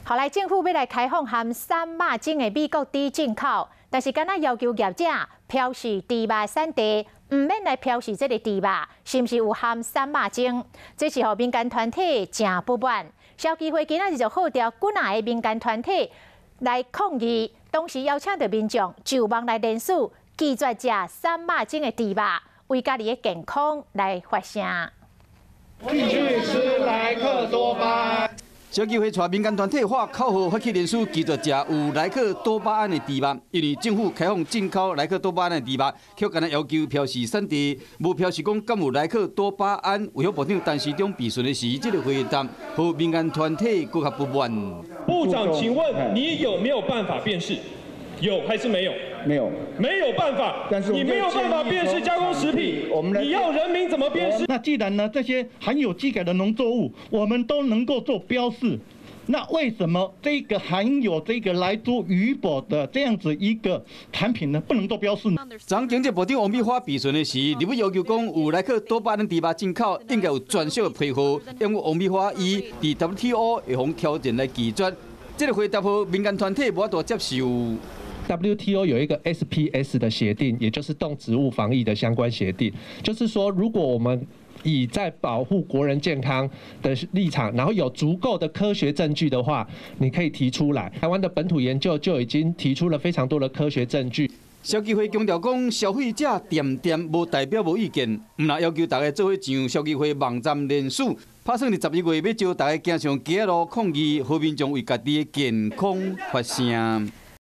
後來政府欲來開放含瘦肉精的美國豬進口，但是敢若要求業者標示豬肉產地，毋免來標示這个豬肉是毋是有含瘦肉精，這是予民間團體誠不滿。消基會今仔日就號召幾若个民間團體來抗議，同時邀請著民眾上網來連署，拒絕食瘦肉精的豬肉，為家己的健康來發聲。繼續吃萊克多巴胺。消基會帶民間團體喊口號發起連署，拒絕食有萊克多巴胺的豬肉，因為政府開放進口萊克多巴胺的豬肉，卻干焦要求標示產地，無標示講敢有萊克多巴胺。衛福部長陳時中備詢的時，這个回答，予民間團體閣較不滿。部長，請問你有沒有辦法辨識？有還是沒有？沒有，沒有辦法。但是你沒有辦法辨識加工食品，我們你要人民怎麼辨識？那既然呢，這些含有基改的農作物，我們都能夠做標示，那為什麼這個含有這個萊豬魚脯的這樣子一個產品呢，不能做標示呢？昨經濟部長王美花備詢的時，立委要求講有萊克多巴胺豬肉進口，應該有專屬的批號，因為王美花伊佇 WTO 會予挑戰來拒絕，這个回答予民間團體無法度接受。 WTO 有一個 SPS 的協定，也就是動植物防疫的相關協定，就是說，如果我們以在保護國人健康的立場，然後有足夠的科學證據的話，你可以提出來。台灣的本土研究就已經提出了非常多的科學證據。消基會強調講，消費者恬恬無代表無意見，毋但要求大家做伙上消基會網站連署，拍算佇11月欲召大家行上街仔路抗議，予民眾為家己的健康發聲。